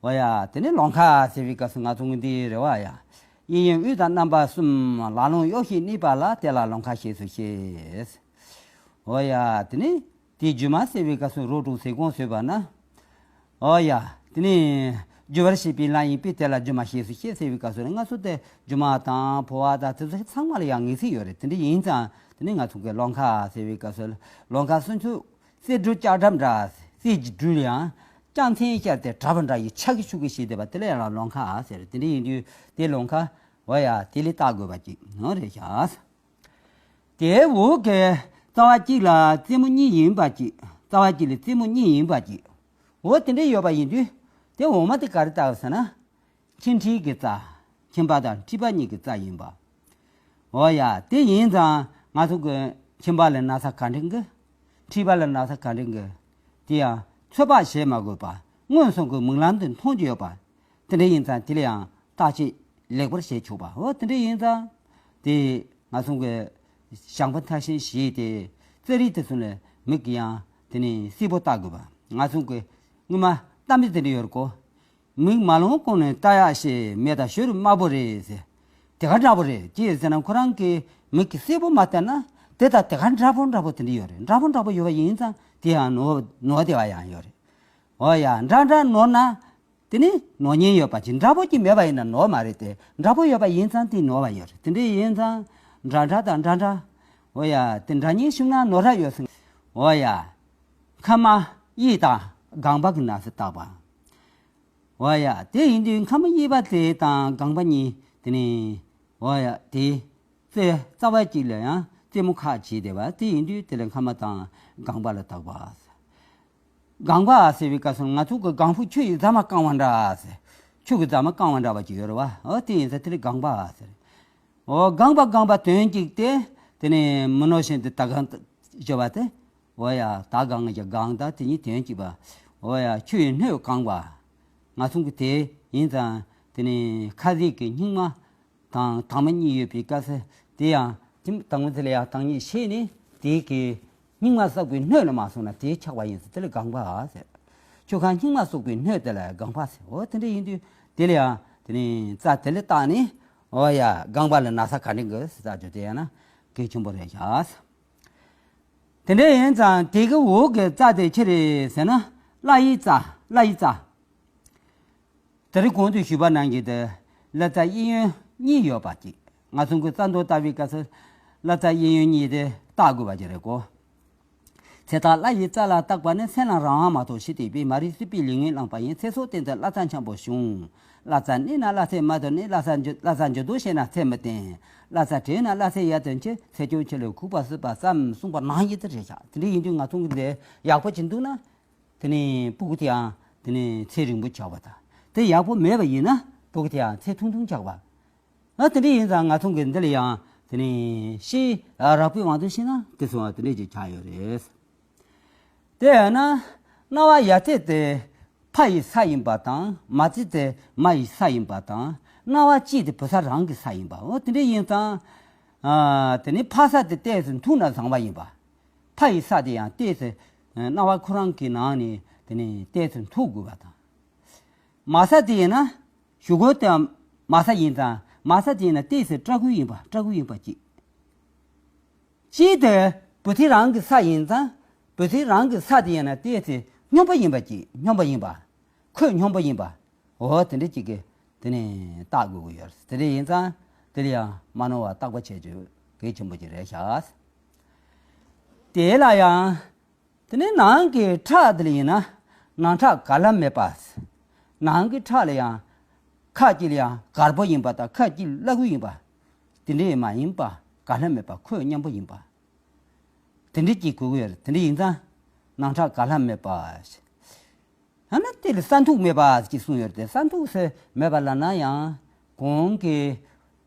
འོ་ཡ། དེ་ནས་ལོང་ཁ་ཟེར་བའི་སྐབས་སུ་ང་ཚོ་གི་འདི་རེད་བ་ཡ། གཡས་གཡོན་དབུས་དང་རྣམ་པ་གསུམ། ལག་རླུང་གཡོ་ཞིང་གནས་པ་ལ་དེ་ལ་ལོང་ཁ་ཞེས་སུ་བཤད། འོ་ཡ། དེ་ནས་དེའི་རྒྱུ་མ་ཟེར་བའི་སྐབས་སུ་རོ་དྲུག་ཟས་སྐོམ་ཟོས་པ་ན། འོ་ཡ། དེ་ནས་རྒྱུ་བར་བྱེད་པའི་ལམ་ཡིན་པས་དེ་ལ་རྒྱུ་མ་ཞེས་སུ་བཤད་ཟེར་བའི་སྐབས་སུ་ང་ཚོ་དེ་རྒྱུ་མ་དང་ཕོ་བ་དང་དེ་ཚོ་ཚང་མ་ལ་ཡང་ངེས་ཚིག་ཡོད་རེད། དེ་འདྲ་ཡིན་ཙང་དེ་ནས་ང་ཚོ་གི་ལོང་ཁ་ཟེར་བའི་སྐབས་སུ་ལོང་ཁ་སུན་ཚུགས། གསེར་སྦྲུལ་ལྕགས་འགྲམ་འདྲ། གསེར་གྱི་སྦྲུལ་ཡང་ལྕགས་ཚན་ཤར་ཏེ་གྲགས་པ་འདྲ་ཡི་ཆག་གི་ཆུག་གི་ཞིག་བསྡད་པ་དེ་ལ་ཡང་ལོང་ཁ་ཟེར། དེ་འདྲ་ཡིན་དུས་དེ་ལོང་ཁ། འོ་ཡ། དེ་ལས་བརྟག་དགོས་པ་ཅིག་ནོ་རེད་ཤག་དེའི་འོག་གི་རྩ་བ་གཅིག་ལ་རྩེ་མོ་གཉིས་ཡིན་པ་ཅིག་རྩ་བ་གཅིག་ལ་རྩེ་མོ་གཉིས་ཡིན་པ་ཅིག་འོ་དེ་འདྲ་ཡོད་པ་ཡིན་དུས་དེ་འོག་མ་དེ་ག་རེ་བལྟ་བ་ཟེར་ན། མཁྲིས་མཁྲིས་ཀྱི་རྩ། མཁྲིས་པ་དང་མཁྲིས་པ་གཉིས་ཀྱི་རྩ་ཡིན་པ། འོ་ཡ། དེ་ཡིན་ཙང་ང་ཚོ་གི་མཁྲིས་པ་ལ་ན་ཚ་ག་འདྲ་གི་མཁྲིས་པ་ལ་ན་ཚ་ག་འདྲ་གི་དེ་ཡང་ཚོད་དཔག་བྱེད་མ་དགོས་པ། མངོན་སུམ་གྱི་མིག་ལམ་དུ་མཐོང་རྒྱུ་ཡོད་པ། དེ་འདྲ་ཡིན་ཙང་དེ་ལ་ཡང་བརྟག་དཔྱད་ལེགས་པར་བྱེད་ཆོག་པ། འོ་དེ་འདྲ་ཡིན་ཙང་། དེ་ང་ཚོ་གི་ཞང་པོ་ཐ་ཤིང་བཞེས་ཏེ་རྩ་རིག་དེ་ཚོ་ལ་མིག་གིས་ཡང་དེ་ནས་གསལ་པོ་བལྟ་དགོས་པ། ང་ཚོ་གི་སྔོན་མ་གཏམ་དཔེ་དེ་འདྲ་ཡོད་རེད་གོ། མིག་མ་ལོང་གོང་ནས་ལྟ་ཡག་ཞིག་མེད་ད། ཞོ་རུ་དམར་པོ་རེད་ཟེར། དེ་ག་འདྲ་པོ་རེད་ཅེས་ཟེར་ན། ཁོ་རང་གི་མིག་གིས་གསལ་པོ་མ་བལྟས་ན་དེ་ད་དེ་ག་འདྲ་པོ་འདྲ་པོ་དེ་འདྲ་ཡོད་རེད། འདྲ་པོ་འདྲ་པོ་ཡོད་པ་ཡིན་ཙང་དེ་ཡང་ནོར་ནོར་བསྡད་པ་ཡང་ཡོད་རེད། འོ་ཡ། འདྲ་འདྲ་ནོར་ན་དེ་ནི་ནོར་ཉེན་ཡོད་པ་ཅིག་འདྲ་པོ་ཅིག་མེད་པ་ཡིན་ན་ནོར་མ་རེད་དེ། འདྲ་པོ་ཡོད་པ་ཡིན་ཙང་དེ་ནོར་བ་ཡོད་རེད། དེ་འདྲ་ཡིན་ཙང་འདྲ་འདྲ་དང་འདྲ་འདྲ། འོ་ཡ། དེ་འདྲ་ཉེན་ཤུགས་ན་ནོར་ར་ཡོད་སོང་། འོ་ཡ། མཁལ་མ་གཡས་དང་རྐང་པ་གི་ནང་སུ་བརྟག་པ། འོ་ཡ། དེ་ཡིན་དུས་མཁལ་མ་གཡས་པ་དེ་དང་རྐང་པ་གཉིས་དེ་ནི། འོ་ཡ། དེ་རྩེ་རྩ་བ་གཅིག་ལ་ཡང་རྩེ་མོ་ཁ་བྱས་བསྡད་པ། དེ་ཡིན་དུས་དེ་ལ་མཁལ་མ་དང་རྐང་པ་ལ་བརྟག་པ། རྐང་པ་ཟེར་བའི་སྐབས་སུ་ང་ཚོ་གི་རྐང་ཕུག་ཆུ་ཡི་རྫ་མ་བཀང་བ་འདྲ་ཟེར། ཆུ་གི་རྫ་མ་བཀང་བ་འདྲ་བ་ཅིག་ཡོད་རེད་བ། འོ་དེ་ཡིན་ཙང་དེ་ལ་རྐང་པ་ཟེར། འོ་རྐང་པ་རྐང་པ་དོན་གཅིག་སྟེ། དེ་ནི་མི་ནོར་བཞིན་དུ་ད་གང་བརྗོད་པ་དེ། འོ་ཡ། ད་གང་གི་གང་དང་དེ་གཉིས་དོན་གཅིག་པ། འོ་ཡ། ཆུ་ཡི་སྣོད་བཀང་བ། ང་ཚོ་གི་དེ་ཡིན་ཙང་དེ་ནི་ཁ་ཟས་ཀྱི་སྙིགས་མ་དང་དྭངས་མ་གཉིས་ཡོད་པའི་སྐབས་སུ་དེ་ཡང་དེ་དྭངས་མ་དེ་ལ་ཡང་དྭངས་སྙིགས་ཕྱེ་ནས་དེ་གི་སྙིགས་མ་བསགས་པའི་སྣོད་ལ་མ་སོང་ན་དེ་ཆགས་པ་ཡིན་ཙང་དེ་ལ་རྐང་པ་ཟེར། ཆུ་ཁ་སྙིགས་མ་བསགས་པའི་སྣོད་དེ་ལ་རྐང་པ་ཟེར། འོ་དེ་འདྲ་ཡིན་དུས་དེ་ལ་ཡང་དེ་ནི་རྩ་དེ་ལ་བརྟག་ནས། འོ་ཡ། རྐང་པ་ལ་ན་ཚ་ག་འདྲ་གི་ཟེར་ལྟ་རྒྱུ་དེ་ཡང་ན་གལ་ཆེན་པོ་རེད་ཤག་དེ་འདྲ་ཡིན་ཙང་དེ་གི་འོག་གི་རྩ་དེ་ཅི་རེད་ཟེར་ན། བརླ་ཡི་རྩ། བརླ་ཡི་རྩ། དེ་རིང་གོང་དུ་ཞུས་པ་ནང་བཞིན་དུ་བརླ་རྩ་གཡས་གཡོན་གཉིས་ཡོད་པ་ཅིག་ང་ཚོ་གི་རྩ་མདོ་ལྟ་བུའི་སྐབས་སུ་བརླ་རྩ་གཡས་གཡོན་གཉིས་དེ་བརྟག་དགོས་པ་ཅིག་རེད་གོ། ཚེ་ཐག་བརླ་ཡི་རྩ་ལ་བརྟག་པ་ནི། སེམས་ལ་རང་དབང་མ་གཏོགས་ཞི་བདེ་པའི། མ་རིག་སྲིད་པའི་ལས་ངན་བླངས་པ་ཡིན། ཚེ་སྲོག་སྟེང་དུ་བརླ་རྩ་འཁྱམས་པོ་བྱུང་། བརླ་རྩ་གནས་ན་བརླ་ཚེ་མ་དོར་ནས། བརླ་རྩ་འཇུ་བརླ་རྩ་འཇུ་ལྡོག་བྱས་ན་ཚེ་མི་བརྟན། བརླ་རྩ་བྲལ་ན་བརླ་ཚེ་ཡར་ཐོན་ཕྱིར། ཚེ་སྐྱོང་ཆེ་ལས་ཁུག་པ་སྲིད་པ་ཙམ། གསུངས་པ་ནང་བཞིན་དུ་རེད་ཤག་དེ་འདྲ་ཡིན་དུས་ང་ཚོ་གི་འདི་ཡག་པོ་ཅིག་འདུག་ན། དེ་ནས་སྤུ་གུ་དེའང་དེ་ནས་ཚེ་རིང་པོ་ཆགས་པ་དང་། དེ་ཡག་པོ་མེད་པ་ཡིན་ན་སྤུ་གུ་དེའང་ཚེ་ཐུང་ཐུང་ཆགས་པ། ཨ་དེ་འདྲ་ཡིན་ཙང་ང་ཚོ་གི་འདི་ལ་ཡང་དེ་ནས་ཤེས་རག་པའི་དབང་དུ་བྱས་ན་དེ་སོང་བ་དེ་འདྲ་ཅིག་ཆགས་ཡོད་རེད། དེ་ཡང་ན་རྣ་བ་ཡ་རྩེ་དེ་ཕ་ཡི་ས་ཡིན་པ་དང་། མ་རྩེ་དེ་མ་ཡི་ས་ཡིན་པ་དང་། རྣ་བ་གཅིག་དེ་བུ་ཚ་རང་གི་ས་ཡིན་པ། འོ་དེ་འདྲ་ཡིན་ཙང་། ཨ་དེ་ནས་ཕ་ས་དེ་ཏོག་ཙམ་མཐུག་ན་བཟང་བ་ཡིན་པ། ཕ་ཡི་ས་དེ་ཡང་ཏོག་ཙམ་རྣ་བ་ཁོ་རང་གི་ནང་ནས་དེ་ནས་ཏོག་ཙམ་མཐུག་དགོས་པ་དང་། མ་ས་དེ་ཡིན་ན་གཞུག་གུ་དེ་མ་ས་ཡིན་ཙང་མ་ས་དེ་ཡིན་ན་ཏོག་ཙམ་སྐྲག་ཁུལ་ཡིན་པ། སྐྲག་ཁུལ་ཡིན་པ་གཅིག་གཅིག་དེ་བུ་ཚ་རང་གི་ས་ཡིན་ཙང་བུ་ཚ་རང་གི་ས་དེ་ཡིན་ན་ཏོག་ཙམ་སྙོམས་པོ་ཡིན་པ་གཅིག་སྙོམས་པོ་ཡིན་པ། ཁོད་སྙོམས་པོ་ཡིན་པ། འོ་དེ་འདྲ་གཅིག་གི་དེ་ནས་བརྟག་དགོས་ཀྱི་ཡོད་རེད། དེ་འདྲ་ཡིན་ཙང་དེ་ལ་ཡང་མ་ནོར་བ་བརྟག་པ་བྱེད་རྒྱུ་གལ་ཆེན་པོ་ཅིག་རེད་ཤག་དེ་ལ་ཡང་དེ་ནས་ནང་གི་ཁྲག་དེ་ལ་ཡིན་ན་ནང་ཁྲག་ག་ལ་མེད་པ། ནང་གི་ཁྲག་ལ་ཡང་ཁ་ཅིག་ལ་ཡང་དཀར་པོ་ཡིན་པ་དང་ཁ་ཅིག་སླ་ཁུ་ཡིན་པ། དེ་འདྲ་མ་ཡིན་པ། ག་ལ་མེད་པ། ཁོད་སྙོམས་པོ་ཡིན་པ། དེ་འདྲ་ཅིག་དགོས་ཀྱི་ཡོད་རེད། དེ་འདྲ་ཡིན་ཙང་ནང་ཁྲག་ག་ལ་མེད་པ། ཡང་ན་དེ་ལ་གསང་ཐུག་མེད་པ་ཅེས་གསུངས་ཡོད་དེ། གསང་ཐུག་ཟེར་མེད་པ་ལབ་ན་ཡང་གོང་གི་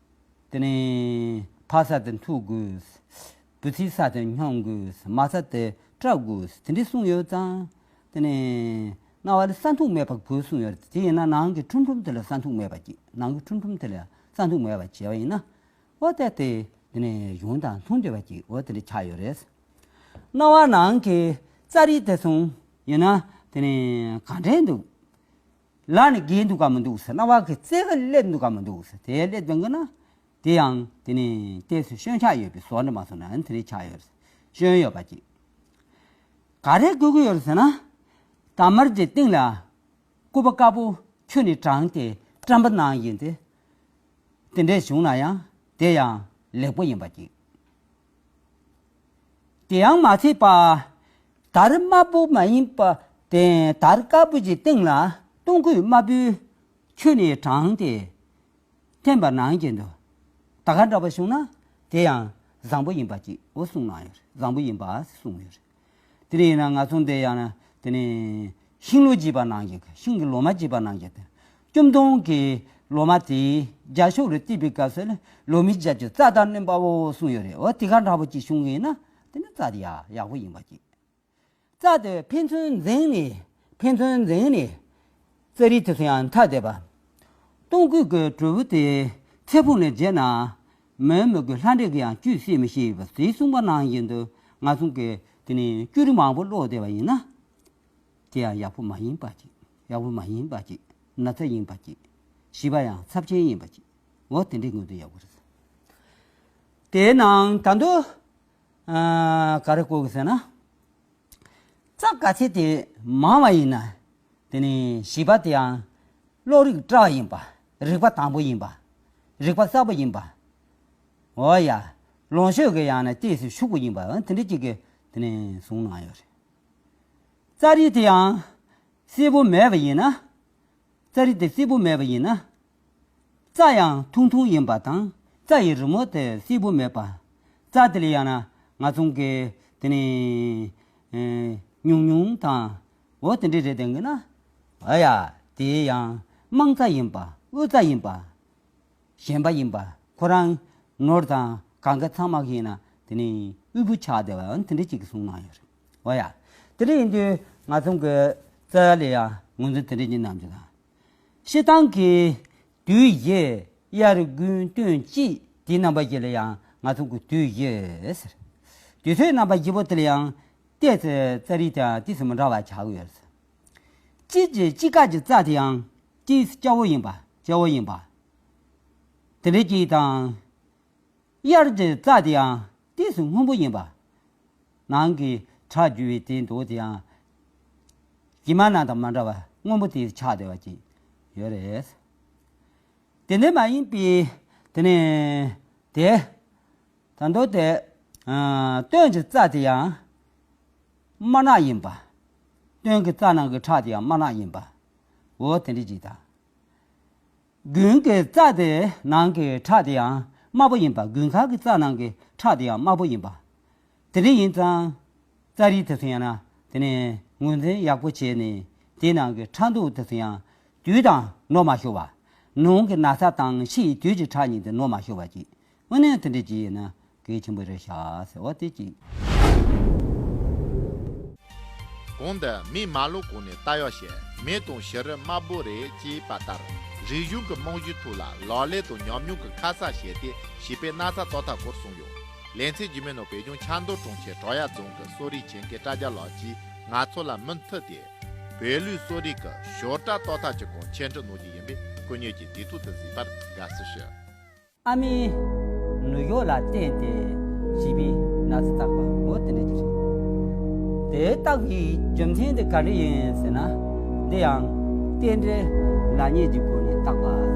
དེ་ནས་ཕ་ས་དེ་འཐུ་དགོས། བུ་ཚའི་ས་དེ་སྙོམས་དགོས། མ་ས་དེ་བཀྲུ་དགོས། དེ་འདྲ་གསུངས་ཡོད་ཙང་། དེ་ནས་རྣ་བ་ལ་གསང་ཐུག་མེད་པ་དགོས་གསུངས་ཡོད་དེ། དེ་ཡིན་ན་ནང་གི་ཁྲུམ་ཁྲུམ་དེ་ལ་གསང་ཐུག་མེད་པ་ཅིག་ནང་གི་ཁྲུམ་ཁྲུམ་དེ་ལ་གསང་ཐུག་མེད་པ་བྱས་པ་ཡིན་ན། འོ་དེ་དེ་དེ་ནས་གཞུང་དང་མཐུན་བསྡད་པ་ཅིག་འོ་དེ་འདྲ་ཆགས་ཡོད་རེད། རྣ་བ་ནང་གི་རྩ་རིས་དེ་ཚོ་ཡིན་ན་དེ་ནས་ག་འདྲས་འདུག་ལ་ནི་རྒས་འདུག་ག་མི་འདུག་ཟེར། རྣ་བ་གི་རྩེ་ག་སླེབས་འདུག་ག་མི་འདུག་ཟེར། དེ་སླེབས་འདུག་གི་ན། དེ་ཡང་དེ་ནས་ཏོག་ཙམ་སྐྱོན་ཆགས་ཡོད་པའི་བཟོ་འདྲ་མ་སོང་ན་དེ་རིགས་ཆགས་ཡོད་རེད། སྐྱོན་ཡོད་པ་ཅིག་ག་རེ་དགོས་ཀྱི་ཡོད་རེད་ཟེར་ན། དར་དམར་གྱི་སྟེང་ལ་སྐུད་པ་དཀར་པོ་ཁྱོན་ནས་དྲངས་ཏེ་བཀྲམ་པ་ནང་བཞིན་ཏེ། དེ་འདྲས་བྱུང་ན་ཡང་དེ་ཡང་ལེགས་པོ་ཡིན་པ་ཅིག་དེ་ཡང་མ་ཚད་པ། དར་དམར་པོ་མ་ཡིན་པ་དེ་དར་དཀར་པོ་གྱི་སྟེང་ལ་སྟོང་སྐུད་དམར་པོའི་ཁྱོན་ནས་དྲངས་ཏེ་འཐེན་པ་ནང་བཞིན་དུ་ད་ག་འདྲ་པོ་བྱུང་ན་དེ་ཡང་བཟང་པོ་ཡིན་པ་ཅིག་འོ་གསུངས་གནང་ཡོད་རེད། བཟང་པོ་ཡིན་པ་གསུངས་ཡོད་རེད། དེ་ནས་ཡིན་ན་ང་ཚོ་འདི་ཡང་ན་དེ་ནས་ཤིང་ལོ་རྒྱས་པ་ནང་བཞིན། ཤིང་གི་ལོ་མ་རྒྱས་པ་ནང་བཞིན་ཏེ། སྐྱོམ་སྟོང་གི་ལོ་མ་དེ་རྒྱ་ཤོག་ལ་གཏིབས་པའི་སྐབས་སུ་ལོ་མའི་རྒྱབ་ཀྱི་རྩ་དང་བརྣན་པའོ་གསུངས་ཡོད་རེད། འོ་དེ་ག་འདྲ་པོ་ཅིག་བྱུང་གི་ཡིན་ན་དེ་ནི་རྩ་དེ་ཡག་ཡག་པོ་ཡིན་པ་ཅིག་རྩ་དེ་ཕན་ཚུན་འཛིང་ནས་ཕན་ཚུན་འཛིང་ནས་རྩ་རིས་དེ་ཚོ་ཡང་འཐག་བསྡད་པ། སྟོང་སྐུད་ཀྱི་གྲུ་བོ་དེ་ཚེ་ཕུག་ནས་བརྗེད་ན་མོས་མོས་ཀྱི་ལྷ་འདྲེ་གིས་ཡང་བཅོས་སེ་མི་ཤེས་པ་ཟེར་གསུངས་པ་ནང་བཞིན་དུ་ང་ཚོ་གིས་དེ་ནས་བཅོས་རིགས་མང་པོ་ཀློག་བསྡད་པ་ཡིན་ན། དེ་ཡང་ཡག་པོ་མ་ཡིན་པ་ཅིག་ཡག་པོ་མ་ཡིན་པ་ཅིག་ན་ཚ་ཡིན་པ་ཅིག་བྱིས་པ་ཡང་ཚབས་ཆེན་ཡིན་པ་ཅིག་འོ་དེ་འདྲའི་ངོས་འཛིན་ཡག་པོ་རེད། དེའི་ནང་ད་དུང་ཨ་ག་རེ་བཀོད་ཀྱི་ཟེར་ན། རྩ་ག་ཚད་དེ་མང་བ་ཡིན་ན། དེ་ནི་བྱིས་པ་དེ་ཡང་ཀློག་རིགས་བཀྲ་བ་ཡིན་པ། རིག་པ་དྭངས་པོ་ཡིན་པ། རིག་པ་གསལ་པོ་ཡིན་པ། འོ་ཡ། ལོངས་སྤྱོད་ཀྱི་ཡང་ན་ཏོག་ཙམ་ཕྱུག་པོ་ཡིན་པ་དེ་འདྲ་ཅིག་གི་དེ་ནི་གསུངས་གནང་ཡོད་རེད། རྩ་རིས་དེ་ཡང་གསལ་པོ་མེད་པ་ཡིན་ན། རྩ་རིས་དེ་གསལ་པོ་མེད་པ་ཡིན་ན། རྩ་ཡང་ཐུང་ཐུང་ཡིན་པ་དང་རྩ་ཡི་རི་མོ་དེ་གསལ་པོ་མེད་པ། རྩ་དེ་ལ་ཡང་ན་ང་ཚོ་གི་དེ་ནི་ཨེ་ཉུང་ཉུང་དང་འོ་དེ་འདྲ་རེད་དེ་གི་ན། ཨ་ཡ། དེ་ཡང་དམངས་རྩ་ཡིན་པ། དབུས་རྩ་ཡིན་པ། གཞན་པ་ཡིན་པ། ཁོ་རང་ནོར་དང་གང་ག་ཚང་མ་ཡིན་ན་དེ་ནི་དབུལ་པོ་ཆགས་བསྡད་པ་དེ་འདྲ་ཅིག་གི་གསུངས་གནང་ཡོད་རེད། འོ་ཡ། དེ་འདྲ་ཡིན་དུས་ང་ཚོ་གི་རྩ་ལ་ཡང་ངོས་འཛིན་དེ་འདྲ་ཅིག་གནང་རྒྱུ་དང་། སྤྱིར་བཏང་གི་དུས་བཞི། དབྱར་དགུན་སྟོན་དཔྱིད་དེའི་རྣམ་པ་བཞི་ལ་ཡང་ང་ཚོ་གི་དུས་བཞི་ཟེར། དུས་ཚོད་རྣམ་པ་བཞི་པོ་དེ་ལ་ཡང་ཏོག་ཙམ་རྩ་རིས་དང་ཏོག་ཙམ་མི་འདྲ་བ་ཆགས་ཀྱི་ཡོད་རེད། དཔྱིད་ཀྱི་དཔྱིད་ཀ་གི་རྩ་དེ་ཡང་ཏོག་ཙམ་སྐྱ་བོ་ཡིན་པ། སྐྱ་བོ་ཡིན་པ། དེ་འདྲ་ཅིག་དང་། དབྱར་གྱི་རྩ་དེ་ཡང་ཏོག་ཙམ་སྔོན་པོ་ཡིན་པ། ནང་གི་ཁྲག་རྒྱུ་བའི་དེ་མདོག་དེ་ཡང་གཞན་མ་རྣམས་དང་མ་འདྲ་བར་སྔོན་པོ་དེ་ཆགས་བསྡད་པ་ཅིག་ཡོད་རེད། དེ་འདྲ་མ་ཡིན་པའི་དེ་ནས་དེ། ད་མདོ་དེ། ཨ་སྟོན་གྱི་རྩ་དེ་ཡང་དམར་ནག་ཡིན་པ། སྟོན་གྱི་རྩ་ནང་གི་ཁྲག་དེ་ཡང་དམར་ནག་ཡིན་པ། འོ་དེ་འདྲ་ཅིག་དང་། དགུན་གྱི་རྩ་དེ་ནང་གི་ཁྲག་དེ་ཡང་དམར་པོ་ཡིན་པ། དགུན་ཁ་གི་རྩ་ནང་གི་ཁྲག་དེ་ཡང་དམར་པོ་ཡིན་པ། དེ་འདྲ་ཡིན་ཙང་། རྩ་རིས་དེ་ཚོ་ཡང་ན་དེ་ནས་ངོས་འཛིན་ཡག་པོ་བྱས་ནས་དེའི་ནང་གི་ཁྲག་འདུག་དེ་ཚོ་ཡང་དུས་དང་ནོར་མ་ཤོར་བ། ནང་གི་ན་ཚ་དང་ཕྱི་ཡི་དུས་ཀྱི་ཁྲག་གཉིས་དེ་ནོར་མ་ཤོར་བ་ཅིག་འོ་ན་དེ་འདྲ་ཅིག་ཡིན་ན་གལ་ཆེན་པོ་རེད་ཤག་ཟེར་བ་དེ་གཅིག་གོང་དུ་མིས་མ་ལོ་གོང་ནས་ལྟ་གཡོག་བྱས་མེ་དང་ཞི་རི་དམར་པོ་རེད་ཅེས་པ་ལྟར། རིག་གཞུང་གི་རྨང་གཞིའི་ཐོག་ལ་ལག་ལེན་དང་ཉམས་མྱོང་གི་ཁ་གསབ་བྱས་ཏེ་བྱིས་པའི་ན་ཚ་ཏོག་ཐག་སྐོར་གསུངས་ཡོད། ལེ་ཚན་རྗེས་མའི་ནང་བོད་ལྗོངས་ཆབ་མདོ་གྲོང་ཁྱེར་བྲག་གཡབ་རྫོང་གི་གསོ་རིག་བྱེད་མཁན་བཀྲ་རྒྱ་ལགས་ཀྱིས་ང་ཚོ་ལ་མུ་མཐུད་དེ་བོད་ལུགས་གསོ་རིག་གི་ཞོར་གྲྭ་ཏོག་ཐག་ཅིག་གང་ཆེད་འགྲེལ་གནང་རྒྱུ་ཡིན་པས་སྐུ་ཉིད་ཀྱིས་དུས་ཐོག་ཏུ་གཟིགས་པར་དགའ་བསུ་ཞུ། ཨ་མའི་ནུ་ཞོ་ལ་བརྟེན་ཏེ་བྱིས་པའི་ན་ཚ་བཏགས་པ་འོ་དེ་འདྲ་ཅིག་རེད། དེ་བཏགས་པའི་རྒྱུ་མཚན་དེ་ག་རེ་ཡིན་ཟེར་ན། འདི་ཡང་རྟེན་འབྲེལ་ལེགས་ཉེས་ཀྱི་སྒོ་ནས་བཏགས་པ་